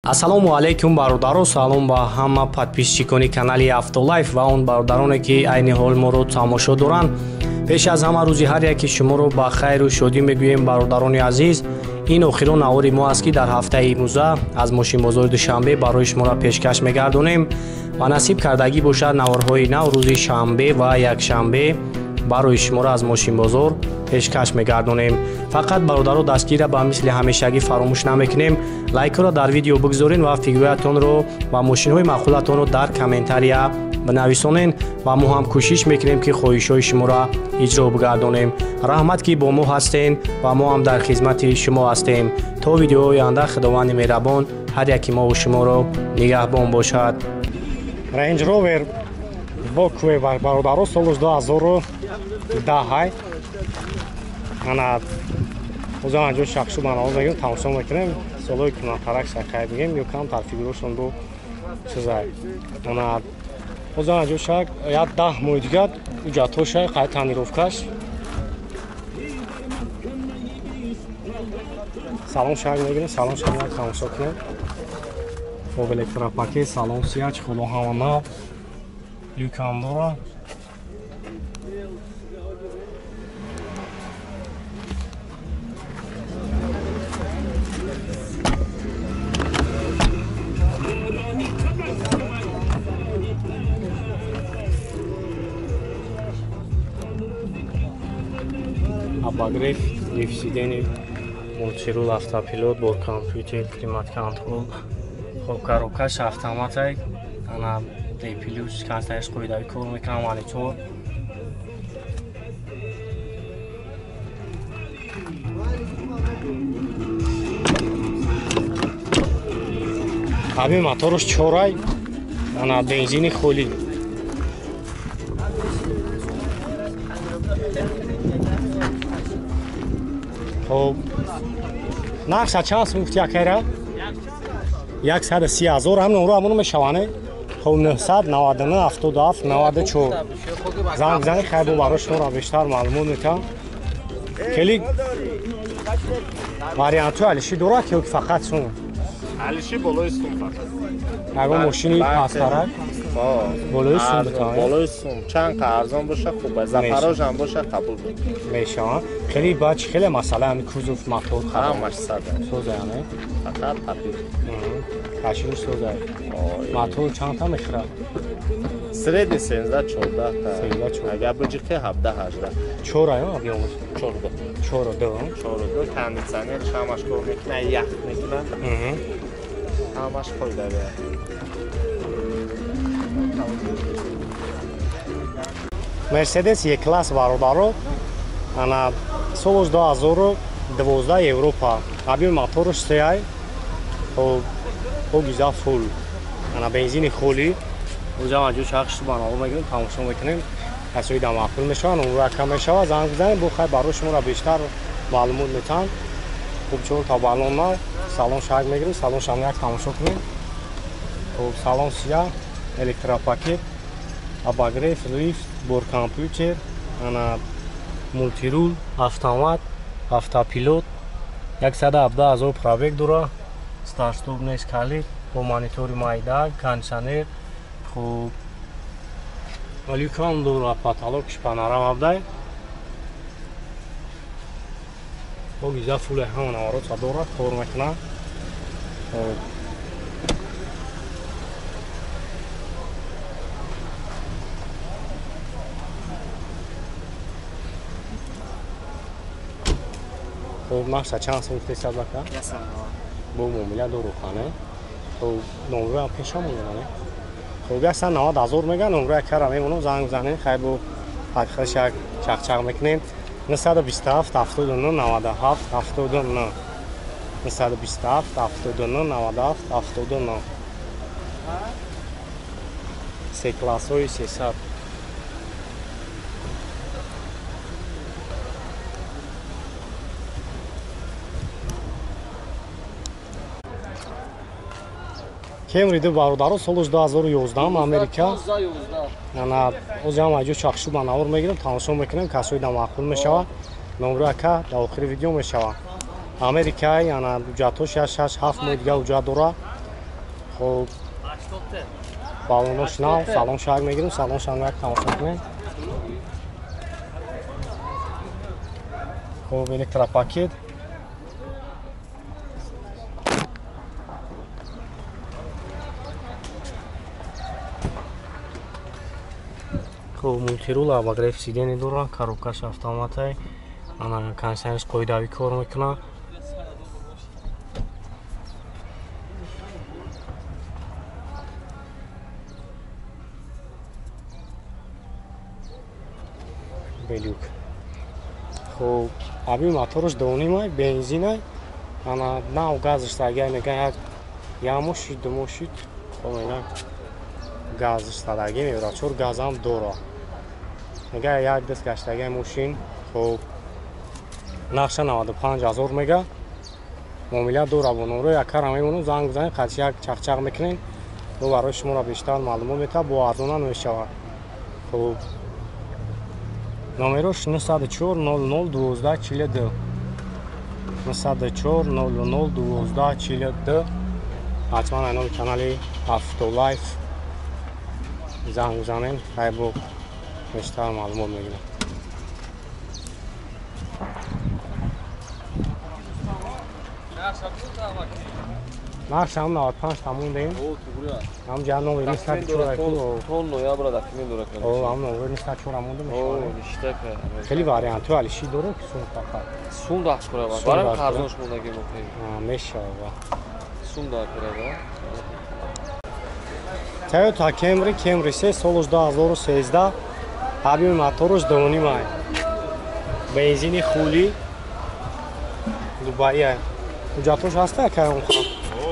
Ассалому алайкум бародаро, салом ба ҳама подписчикони канали Автолайф ва он бародароне ки айни ҳол моро тамошо доранд. Пеш аз ҳама рӯзи ҳар яки шуморо ба хайру шодӣ мегӯем, бародарони азиз. Ин охирон навори мо аст, ки дар ҳафтаи имрӯза аз мошинбозори Душанбе барои шуморо пешкаш мегардонем ва насиб кардагӣ бошад наворҳои нав рӯзи шанбе ва якшанбе барои шуморо аз мошинбозор пешкаш мегардонем. Фақат бародаро, дастгирра ба мисли ҳамешагӣ фаромӯш намекунем. Лайкҳоро дар видео бигзорен ва фикрҳоятонро ва мошинҳои маъқулатонро дар комментария бинависонен ва мо ҳам кӯшиш мекунем, ки хоҳишҳои шуморо иҷро бигардонем. Раҳмат, ки бо мо ҳастен ва мо ҳам дар хизмати шумо ҳастем. То видеоҳои оянда Худованди меҳрабон ҳар яки мову шуморо нигаҳбон бошад. Range Rover Vogue бародаро, солаш 2010. Ана озан анҷо шахшу манао мегирем, тамошо мекунем. Солҳои кунатарак шакай бигем ё камтар фигурашон бо чизай. Ана озан анҷо шак як 10 моҳи дигар ҳуҷҷатҳошай, қай тонировкаш. Салон шак мегирем, салон шак тамошо кунем. Хоб, электропакет, салон сияч, худо ҳама нав, люкам дора. Обогрев, лифт сидений, мультирул, автопилот, бор компютер, климат-контрол. Хоб, коробкаш автоматай, ана D плюс, картааш қоидави кор мекунам, монитор. Ҳамин мотораш чорай, ана бензини холӣ. Хоб, нархша чанд сум гуфти акайра? 130 ҳазор. Ҳамин омро ҳамоно мешаване. Хоб, 999 77 94 занг бизанед, хайр, бо барои шуморо бештар маълумот метавам. Хеле вариантҳои алиши дорад ё ки фақат сум? Алиши болои сум фақат. Ягон мошини пасттарак болои сум битавонед? Болои сум чанд қа арзон боша хуб аст, Запорожам боша қабул мешавад. Хеле баъд чӣ хеле масъала ҳами кузов, мотор? Ҳамаш сада. Соза яъне? Фақат папир. Кашини соза. Мотор чанд та мехӯрад? Средний 17 14 та. Агар биҷиқи 17 18. Чора ё объёмаш? 4 2. 4 2. 4 2 кондитсионер ҳамаш кор мекунад, ях мекунад. Ҳамаш фойда дорад. Мерседес Е-класс бародаро, ана солаш 2012, Европа. Объёми мотораш 3, хоб, гиза фул. Ана бензини холӣ. Оҷа маҷо шахс шубанао мегирем, тамошо мекунем. Касои да маъқул мешаванд, умра кам мешавад, занг бизанед, бо хайр барои шуморо бештар маълумот метаванд. Хуб, чор та балон на, салон шак мегирем, салон шам як тамошо кунем. Хоб, салон сия, электропакет, обогрев, лифт, бор компютер, ана мультирул, автомат, автопилот, 117 ҳазор пробег дора, старт-стоп нест, калид, бо монитори майда, кондитсионер, хуб, люкам дора, потолокш панорама бдай. Бо гиза фуле ҳама наворота дора, кор мекунад. Хоб, нархша чанд сум гуфтесад бака? Бо муомила дору хане. Хоб, номроям пеша монда. Хоб, 190 ҳазор меган, номроя кара мемонам, занг бизанед, хайр, бо ҳақиқаш як чақчақ мекунем. 927 79 97 79 927 79 97 79. Се классҳои 300. Кемри ду бародаро, солаш 2011, Америка. Ана озам аҷо чахшу ба навор мегирем, тамошо мекунем, касои да маъқул мешавад. Номро ака дар охири видео мешавад. Америка, ана ҳуҷҷатҳош 6 7 моҳи дигар ҳуҷҷат дорад. Хуб балонош нав, салон шаг мегирем, салон шаг як тамошо кунем. Хуб электропакет. Хуб мультирул обогрев сидени дора, коробкаш автоматай, ана кондиционерш қоидавӣ кор мекунад. Белюк. Хуб аби моторш донимай, бензинай, ана нав газш агар меган як мошид, ду мошид, хуб меган газш садаги мебарад, чор газам дора. Мега як даст гаштаги мошин. Хуб нақша 95 000 мега. Муомила дора бо номро якара мемонам, занг бизанед, қадш як чақчақ мекунем. Бо барои шуморо бештар маълумот метавад, бо арзона мешавад. Хуб номерош 904 00 12 42. 904 00 12 42. Ҳатман аз номи канали Автолайф занг бизанем, хайбо бештар маълумот мегирем. Нархшам 95 тамондем. Ҳам ҷа номер 904 то ноябра документ дора кардем. О, ҳам номер 904 монда мешавад. Хеле вариантҳо алиши дора ки сум фақат. Сум дахш кора ба. Барам қарзош мондаги мохем. Мешавад. Сум да кора ба. Toyota Camry, Camry 3 соли 2013, объеми моторш 2.5. Бензини хули Дубайя. Ҳуҷҷатош ҳаста акай он хон?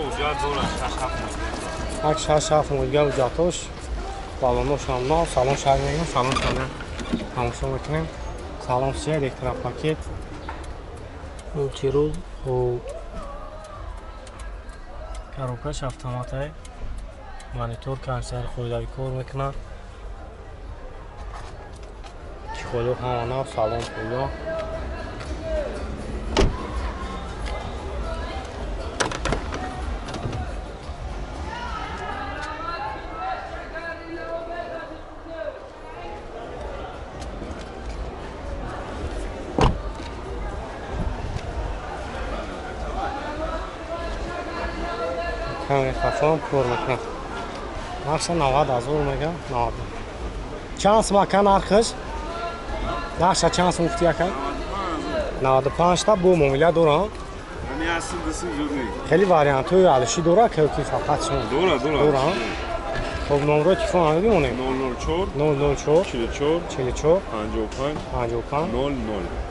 Ҳуҷҷат дора 6-7 моҳ. Ак 6-7 моҳ дига ҳуҷҷатош. Балонош ҳам нав, салон шаг мегирем, салон шаг тамошо мекунем. Салон си электропакет. Мультирул, хуб. Коробкаш автоматай. Монитор кондиционер қоидавӣ кор мекунад. Чехоло ҳама нав, салон пуло. Каме хафон кор мекунад. Нархша 90 000 мегам, 90. Чанд сум ака нархш? Нархша чанд сум гуфти ака? 95 та бо муомила дора. Хеле вариантҳои алиши дора ки фақат шумо. Дора, дора. Дора. Хуб номрои телефон ҳам бимонем. 004 004 44 44 55 55 00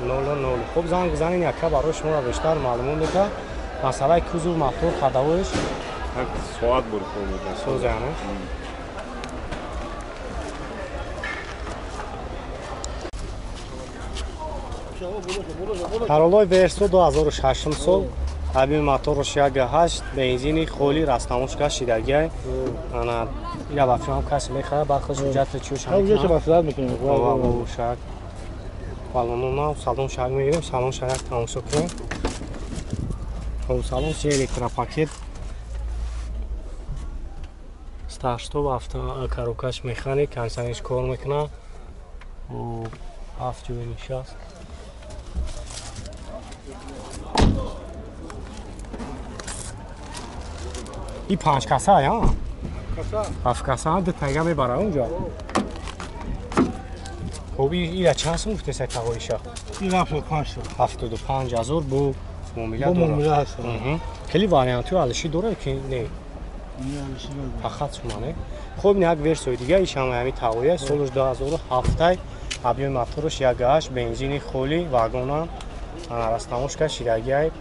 00. Хуб занг бизанед ака барои шуморо бештар маълумот медиҳад. Масъалаи кузов, мотор, ходовоиш так соат бор кор мекунад. Созяна. Паролой Версо 2006 сол, объеми моторш 1.8, бензини холи, растамошка шидагиай. Ана ила ба филм касе мехарад, баъд худ ҳуҷҷати чиёш ҳам ҳуҷҷати маслиҳат мекунем. Ва шаг. Балоно нав, салон шаг мегирем, салон шаг тамошо кунем. Хоб салон си электропакет. Старштоб авто коробкаш механик, кондиционерш кор мекунад. Ҳафт ҷои нишаст. И панҷ каса, я? Ҳафт каса, ду тайга мебара унҷо. Хоб ира чанд сум гуфтеса тағоиша? Ин 75 75 000 бо муомила дора. Бо муомила ҳаст. Хеле вариантҳои алиши дора ки не? Фақат сумане. Хоб як версияи дига иш ҳама ҳами тағоия соли 2007 объеми моторш 1.8, бензини холи, вагона, ана растамошка шидагиай.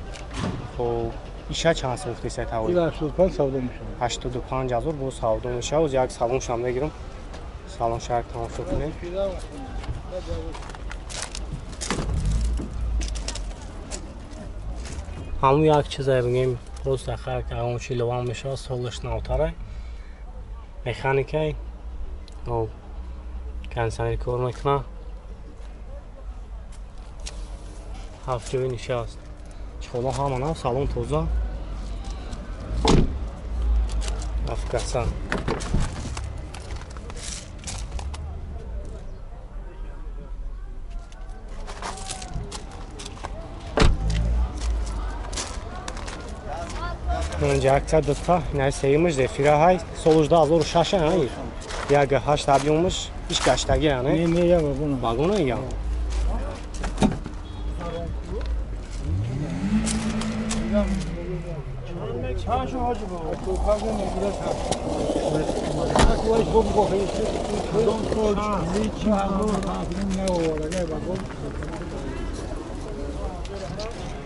Хоб иша чанд сум гуфтеса тағоия? Ин 85 савдо мешавад. 85 000 бо савдо мешавад. Як салоншам мегирам. Салон шаг тамошо кунем. Ҳамун як чизе бигем, просто хак он чи ловам мешавад, солаш навтара. Механикай. Хоб кондиционер кор мекунад. Ҳафт ҷои нишаст. Чехоло ҳама нав, салон тоза. Афгасан. Инҷа акция дута, ина сеюмаш Зефира ҳай, солуш 2006 ҳай. Як 8 объёмаш, иш гаштаги ане? Не, не, я вагон. Вагон я.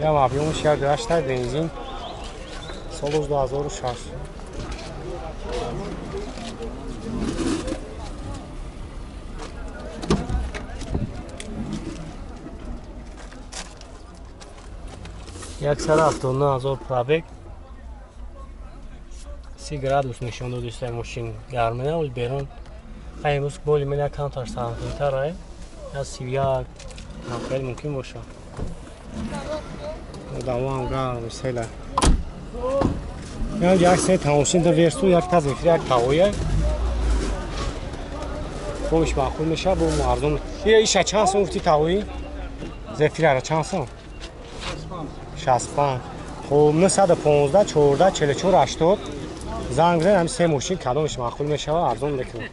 Я объёмаш як 8 бензин. Солуш 2006. 179,000 пробег. 30 градус нишон дод истай мошин гармина, вале берун ай имрӯз боли мена камтар сармтар ай. Аз 31 хеле мумкин бошад. Одамам гарм истайла. Як се тамошин да версу, як та Зефир, як тавоя. Бомиш маъқул мешавад, бо арзон. Иша чанд сом гуфти тавои? Зефирара чанд сом? 65. Хоб 915 14 44 80 занг бизанед, ҳамин се мошин кадомаш маъқул мешавад, арзон мекунад.